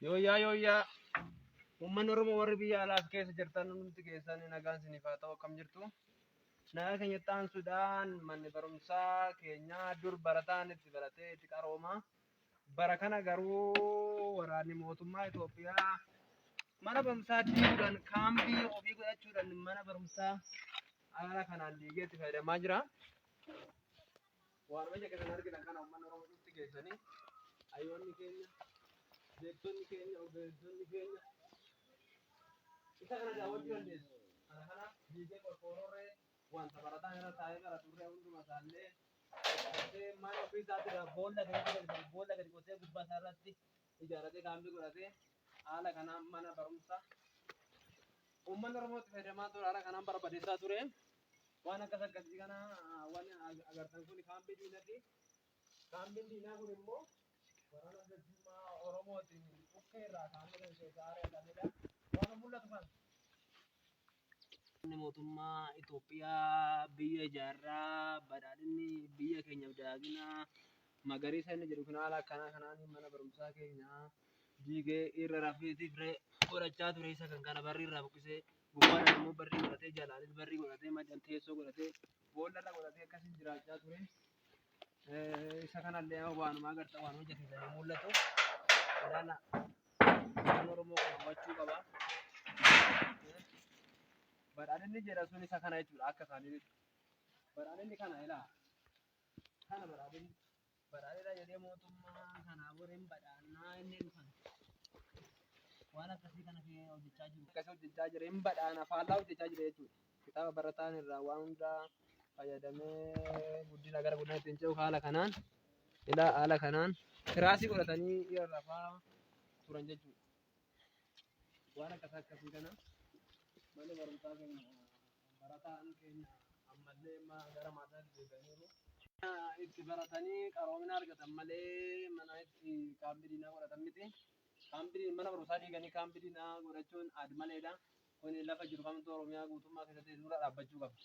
Yooyyaa yooyyaa uummanni Oromoo warri biyya alaaf keessa jirtan hundumti keessan nagaan isiniif haa ta'u, akkam jirtu? Nagaa keenyatti aansuudhaan, manni barumsaa keenya dur barataan itti baratee itti qarooma. Bara kana garuu waraanni mootummaa Itoophiyaa mana barumsaa diiguudhaan, kaambii ofii godhachuudhaan, mana barumsaa haala kanaan diigee itti fayyadamaa jira. Waanuma ija keessan argitan kana, uummanni Oromoo cufti keessanii, hayyoonni keenya, beektonni keenya, ogeessonni keenya isa kana daawwachuu dandeessu. Kana kana diigee qorqoorroorree, wanta barataan irra taa'ee baraturree hunduma isaallee qotee, mana ofii isaatti boolla keessatti gadi boolla gadi qotee, gubbaa isaa irratti ijaarratee, kaambii godhatee, haala kanaan mana barumsaa uummanni Oromoo itti fayyadamaa ture haala kanaan barbadeessaa ture. Waan akkas akkasii kana waan agartan kun kaambii diinati. Kaambiin diinaa kun immoo waraana bilisummaa Oromootiin dhukkee irraa kaambii kan keessaa ari'atamedha. Waan mul'atu kana. Mootummaa Itoophiyaa biyya ijaarraa, badhaadhinni biyya keenyaaf dagaagina magariisa inni jedhu kun haala akkanaa kanaan mana barumsaa keenya diigee irra rafeetiif godhachaa ture. Isa kan kana barrii irraa buqqisee, gubbaadhaan immoo barrii godhatee, jalaanis barrii godhatee, maddaan teessoo godhatee, boolla irra godhatee akkasiin jiraachaa ture. Isa kanallee waanuma agartan, waan hojjetanii mul'atu. Ilaala, afaan Oromoo kana hubachuu qaba. Badhaadhinni jedha sun isa kana jechuudha akka isaaniitti. Badhaadhinni kana ilaa. Kana badhaadhinni. Badhaadhina jedhee mootummaa kanaa warreen badhaannaa inni dhufan. Waan akkasii kana hojjechaa jiru. Akkasii hojjechaa jira, hin badhaana faallaa hojjechaa jira jechuudha. Kitaaba barataan irraa waan hundaa fayyadamee guddina gara guddina ittiin ce'u haala kanaan, ilaa, haala kanaan tiraasii godhatanii irra rafaa turan jechuudha. Waan akkas akkasii kana manni barumsaa keenya, barataan keenya ammallee gara maataatti deebi'aniiru. Itti baratanii qaroomina argatan malee mana itti kaambii diinaa godhatan miti. Kaambii mana barumsaa diiganii kaambii diinaa godhachuun aad maleedha. Kun lafa jiru kamtu Oromiyaa guutummaa keessatti dura dhaabbachuu qaba.